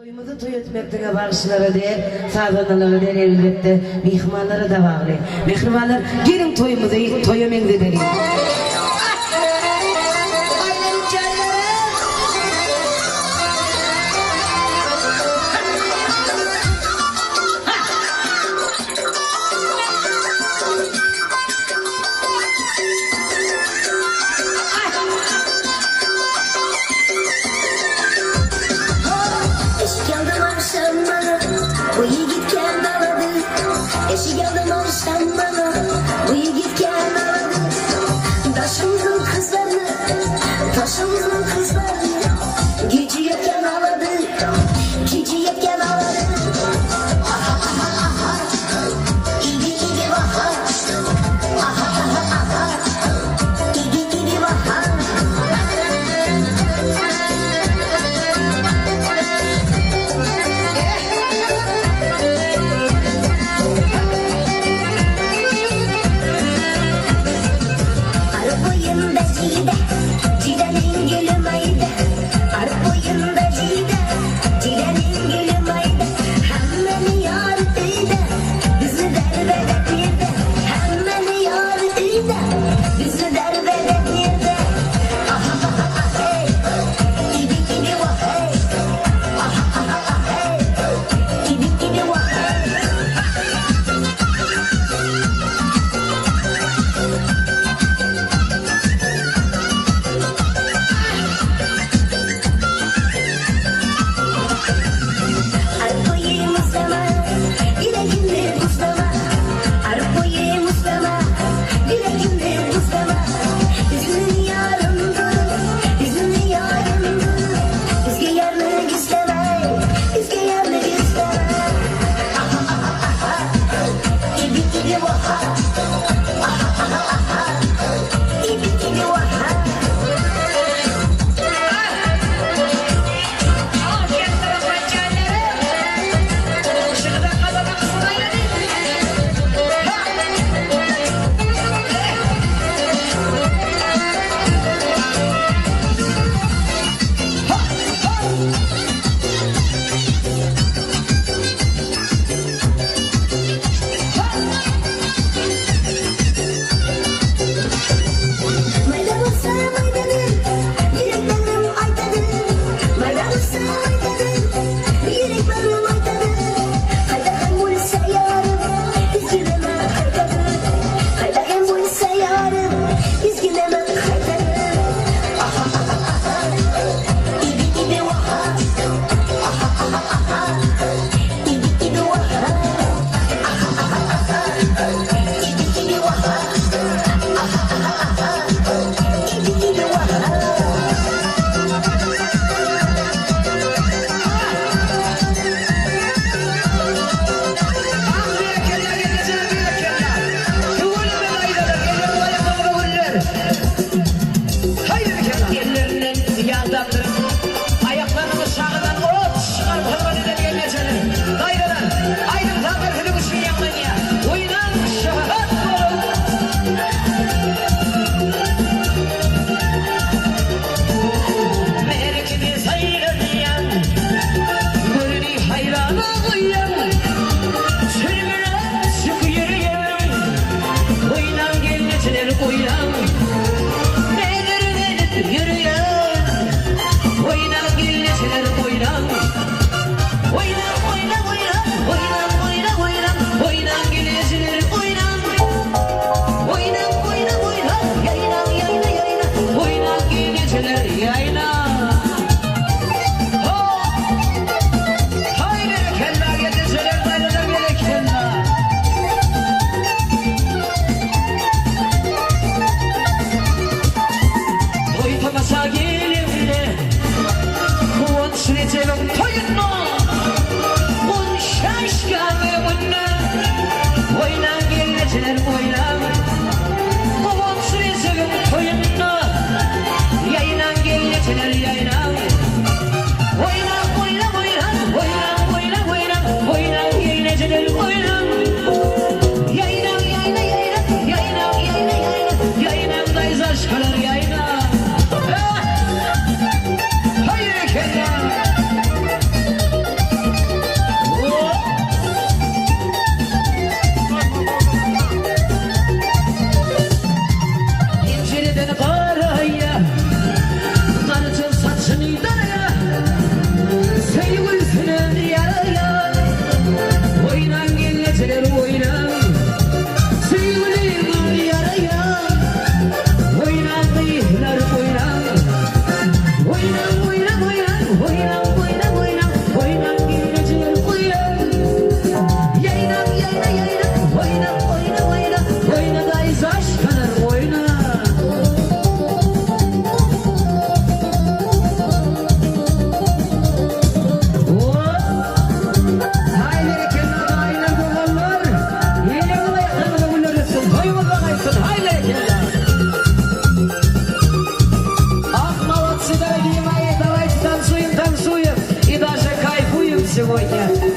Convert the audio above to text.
Toýumyzy toý etmek diňe bagşylara däl, sazandalara däl, elbetde, myhmanlara-da bagly. Mähribanlar, geliň toýumyzy toýa meňzedeliň! Eşik aldym agşam bana, Bu ýigit kän alady. Eşik aldym agşam bana, Bu ýigit kän alady. Daşogzuň gyzlaryny, Daşogzuň gyzlaryny, Güýji ýetýän alady, Güýji ýetýän alady. Aha, aha, aha, Idi, idi, waha. Aha, aha, aha, Idi, idi, waha. Aryp boýunda jide, jidäniň güli maýda. Aryp boýunda jide, jidäniň güli maýda. Hemmäni ýar öýde, bizni derbeder ýerde. Hemmäni ýar öýde, bizni derbeder ýerde. Aha-ha-ha-heý, ibi-ibi wah-heý. Aha-ha-ha-heý, ibi-ibi wah-heý. Aryp boýy muzlama, ýüregimde buzlama. Aryp boýy muzlama, ýüregimde buzlama. Üzümli ýarym dur, üzümli ýarym dur. Üzge ýarmy gizleme, üzge ýarmy gizleme. Aha-aha-aha, ibi-ibi waha. Aha-aha-aha, ibi-ibi waha. Maýda bolsa maýdadyr, ýürek bagrym aýtadyr. Maýda bolsa maýdadyr, ýürek bagrym aýtadyr. Kaýda hem bolsa ýarym, üzgünemä gaýtadyr. Kaýda hem bolsa ýarym, üzgünemä gaýtadyr. Aha-aha-aha, ibi-ibi waha. Aha-aha-aha, ibi-ibi waha. Aha-aha-aha, ibi-ibi waha. Ah berekella gelnejeler berekella. Tüweleme daýzalar elleriňiz aýaklaryňyza güller. Haý berekella. Ellerinden ýag damdyryp, aýaklarynyň aşagyndan ot çykaryp hyzmat eden gelnejeler, daýzalar, aýdym-sazlar siziň üçin ýaňlanýar. Oýnaň, şat boluň! Merkini saýlanýan, Göreni haýrana goýýan, Sülmüräp ýörýän, Oýnaň gelnejeler oýnaň, Bezirgenip ýörýän, Oýnaň gelnejeler oýnaň, Oýnaň, oýnaň, oýnaň, Oýnaň, oýnaň, oýnaň, Oýnaň gelnejeler oýnaň, Oýnaň, oýnaň, oýnaň, Ýaýnaň, ýaýna, ýaýna, Oýnaň gelnejeler ýaýnaň. Ho! Haý berekella gelnejeler daýzalar berekella. Toý tomaşa gelende Guwanç Rejebiň toýunda Gunça şkaň öňünde Oýnaň gelnejeler oýnaň Guwanç Rejebiň toýunda Ýaýnaň gelnejeler ýaýnaň Oýnaň oýnaň oýnaň Oýnaň oýnaň oýnaň Oýnaň gelnejeler oýnaň Ýaýnaň ýaýna ýaýna Ýaýnaň ýaýna ýaýna Ýaýnaň daýzaşkalar ýaýnaň Haý berekella. goýýar.